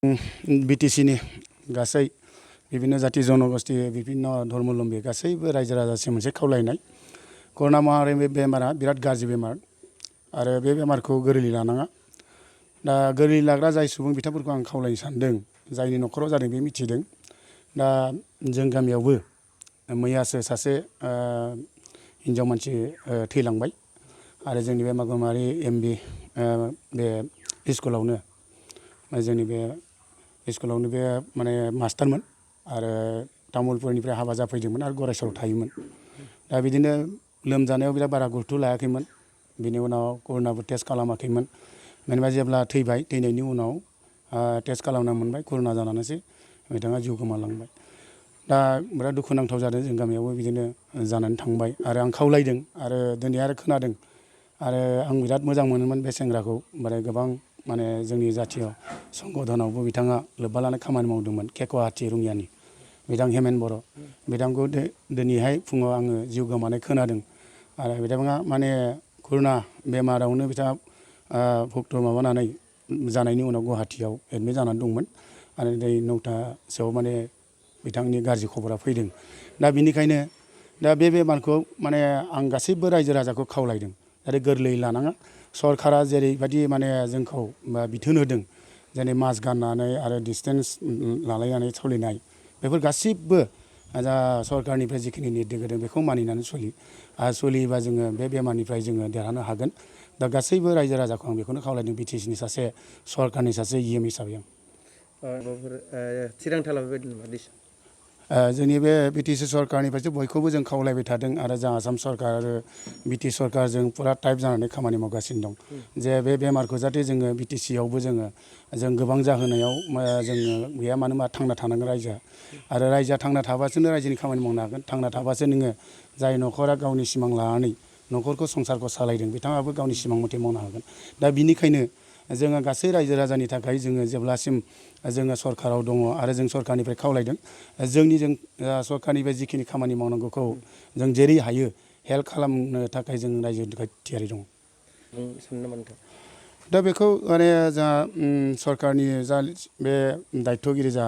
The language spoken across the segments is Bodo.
बिटिसिनि गासै विभिन्न जाति जनगोष्ठी विभिन्न धर्मलम्बी गासैबो रायजो राजासिम मोनसे खावलायनाय कर'ना महामारि बे बेमारा बिराद गाज्रि बेमार आरो बे बेमारखौ गोरलै लानाङा। दा गोरलै लाग्रा जाय सुबुं बिथांफोरखौ आं खावलायनो सानदों, जायनि न'खराव जादों बे मिथिदों। दा जों गामियावबो मैयासो सासे हिन्जाव मानसि थैलांबाय आरो जोंनि बे मागमारि एमबि बे स्कुलावनो जोंनि बे स्कुलावनो बे माने मास्टारमोन आरो तामुलपुरनिफ्राय हाबा जाफैदोंमोन आरो गरायसराव थायोमोन। दा बिदिनो लोमजानायाव बिराद बारा गुरुथ' लायाखैमोन। बिनि उनाव कर'नाबो टेस्ट खालामाखैमोन। मानोबा जेब्ला थैबाय, थैनायनि उनाव टेस्ट खालामना मोनबाय कर'ना जानानैसो बिथाङा जिउ गोमालांबाय। दा बिराद दुखुनांथाव जादों, जों गामियावबो बिदिनो जानानै थांबाय आरो आं खावलायदों आरो दिनै आरो खोनादों आरो आं बिराद मोजां मोनोमोन बे सेंग्राखौ। ओमफ्राय गोबां माने जोंनि जातीय संगठनावबो बिथाङा लोब्बा लानानै खामानि मावदोंमोन, केक'हाटी रङियानि बिथां हेमेन बर'। बिथांखौ दिनैहाय फुङाव आङो जिउ गोमानाय खोनादों आरो बिथाङा माने कर'ना बेमारावनो बिथाङा भक्त माबानानै जानायनि उनाव गुवाहाटीयाव एडमिट जानानै दंमोन आरो दिनै 9टासोआव माने बिथांनि गाज्रि खबरा फैदों। दा बिनिखायनो दा बे बेमारखौ माने आं गासैबो रायजो राजाखौ खावलायदों आरो गोरलै लानाङा। सरकारा जेरैबायदि माने जोंखौ बिथोन होदों, जेरै मास्क गाननानै आरो डिसटेन्स लालायनानै सोलिनाय, बेफोर गासिबो जा सरकारनिफ्राय जिखिनि निर्देश होदों बेखौ मानिनानै सोलियोबा जोङो बे बेमारनिफ्राय जोङो देरहानो हागोन। दा गासैबो रायजो राजाखौ आं बेखौनो खावलायदों, बिटिसिनि सासे सरकारनि सासे इएम हिसाबै आं। थिरांथा लाबाय नामा? जोंनि बे बिटिसि सरकारनिफ्रायसो बयखौबो जों खावलायबाय थादों आरो जों आसाम सरकार आरो बिटि सरकारजों पुरा टाइप जानानै खामानि मावगासिनो दं जे बे बेमारखौ जाहाथे जोङो बिटिसियावबो जों गोबां जाहोनायाव जोङो गैया, मानो होनबा थांना थानांगोन रायजोआ। आरो रायजोआ थांना थाबासो रायजोनि खामानि मावनो हागोन। थांना थाबासो नोङो जाय न'खरा गावनि सिमां लानानै न'खरखौ संसारखौ सालायदों, बिथाङाबो गावनि सिमां मथे मावनो हागोन। दा बिनिखायनो जोङो गासै रायजो राजानि थाखाय जोङो जेब्लासिम जोङो सरकाराव दङ आरो जों सरकारनिफ्राय खावलायदों, जों सरकारनिफ्राय जिखिनि खामानि मावनांगौखौ जों जेरै हायो हेल्प खालामनो थाखाय जों रायजोनि थाखाय थियारि दं। दा बेखौ माने जा सरकारनि जा बे दायथ'गिरि जा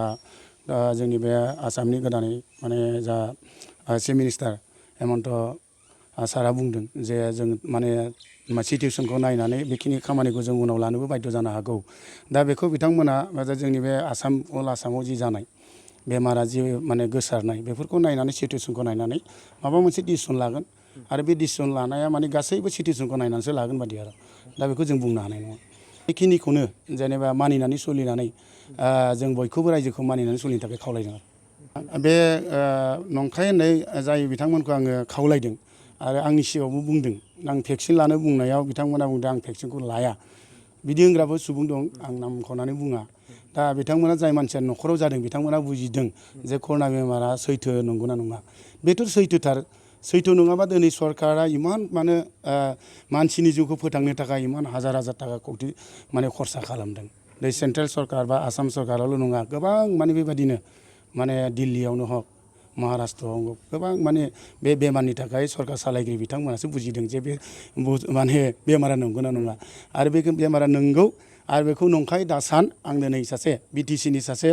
जोंनि बे आसामनि गोदानै माने जा चिफ मिनिस्टार हेमन्त सारआ बुंदों जे जों माने सिटुवेसनखौ नायनानै बेखिनि खामानिखौ जों उनाव लानोबो बाध्य जानो हागौ। दा बेखौ बिथांमोना जोंनि बे आसामाव जि जानाय बेमारा जि माने गोसारनाय, बेफोरखौ नायनानै सिटुवेसनखौ नायनानै माबा मोनसे डिसिसन लागोन आरो बे डिसिसन लानाया माने गासैबो सिटुवेसनखौ नायनानैसो लागोन बादि आरो। दा बेखौ जों बुंनो हानाय नङा। बेखिनिखौनो जेनेबा मानिनानै सोलिनानै जों बयखौबो रायजोखौ मानिनानै सोलिनो थाखाय खावलायदों आरो। बे नंखाय होननाय जाय बिथांमोनखौ आङो खावलायदों आरो आंनि सिगाङावबो बुंदों, आं भेक्सिन लानो बुंनायाव बिथांमोना बुंदों आं भेक्सिनखौ लाया, बिदि होनग्राबो सुबुं दं, आं नाम मख'नानै बुङा। दा बिथांमोना जाय मानसिया न'खराव जादों बिथांमोना बुजिदों जे कर'ना बेमारा सैथो नंगौना नङा। बेथ' सैथोथार। सैथो नङाबा दिनै सरकारा इमान माने मानसिनि जिउखौ फोथांनो थाखाय इमान हाजार हाजार थाखा कौटि माने खरसा खालामदों। बै सेन्ट्रेल सरकार बा आसाम सरकाराल' नङा, गोबां माने बेबायदिनो माने दिल्लीयावनो हक महाराष्ट्रआव गोबां माने बे बेमारनि थाखाय सरकार सालायगिरि बिथांमोनासो बुजिदों जे बे माने बेमारा नंगौना नङा आरो बे बेमारा नंगौ आरो बेखौ नंखाय दासान। आं दिनै सासे बिटिसिनि सासे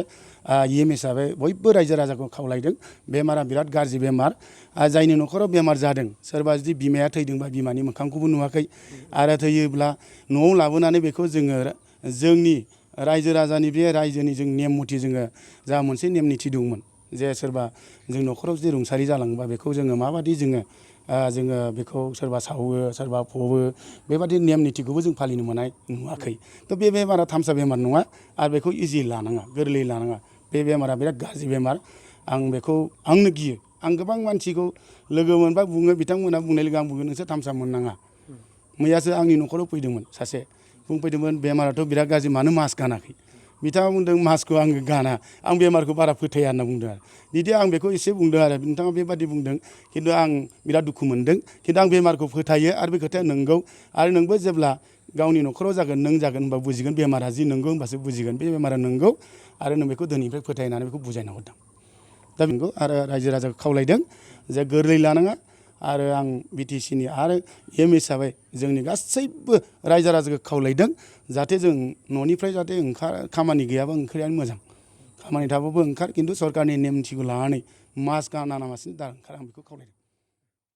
इएम हिसाबै बयबो रायजो राजाखौ खावलायदों, बेमारा बिराद गाज्रि बेमार। जायनि न'खराव बेमार जादों, सोरबा जुदि बिमाया थैदोंबा बिमानि मोखांखौबो नुवाखै आरो थैयोब्ला न'आव लाबोनानै बेखौ जोङो जोंनि रायजो राजानि बे रायजोनि जों नेम मथे जोङो जा मोनसे नेम निथि दंमोन जे सोरबा जों न'खराव जुदि रुंसारि जालाङोबा बेखौ जोङो माबादि जोङो बेखौ सोरबा सावो सोरबा फबो, बेबादि नेम निथिखौबो जों फालिनो मोननाय नुवाखै। थ' बे बेमारा थामसा बेमार नङा आरो बेखौ इजि लानाङा, गोरलै लानाङा। बे बेमारा बिराद गाज्रि बेमार। आं बेखौ आंनो गियो। आं गोबां मानसिखौ लोगो मोनबा बुङो, बिथांमोनहा बुंनाय लोगो आं बुङो नोंसोर थामसा मोननाङा। मैयासो आंनि न'खराव फैदोंमोन सासे, बुंफैदोंमोन बेमाराथ' बिराद गाज्रि, मानो मास्क गानाखै? बिथाङा बुंदों मास्कखौ आङो गाना, आं बेमारखौ बारा फोथाया होनना बुंदों आरो। बिदि आं बेखौ एसे बुंदों आरो नोंथाङा बेबादि बुंदों, खिन्थु आं बिराद दुखु मोनदों। खिन्थु आं बेमारखौ फोथायो आरो बे खोथाया नंगौ। आरो नोंबो जेब्ला गावनि न'खराव जागोन, नों जागोन होनबा बुजिगोन बेमारा जि नंगौ होनबासो बुजिगोन बे बेमारा नंगौ आरो नों बेखौ दिनैनिफ्राय फोथायनानै बेखौ बुजायना हरदों। दा बेखौ आरो रायजो राजाखौ खावलायदों जे गोरलै लानाङा आरो आं BTC नि आरो एम हिसाबै जोंनि गासैबो रायजो राजाखौ खावलायदों जाहाथे जों न'निफ्राय जाहाथे खामानि गैयाबा ओंखारियानो मोजां खामानि थाबाबो ओंखार खिन्थु सरकारनि नेम निथिखौ लानानै मास्क गानालासिनो दा ओंखार आं बेखौ खावलायदों।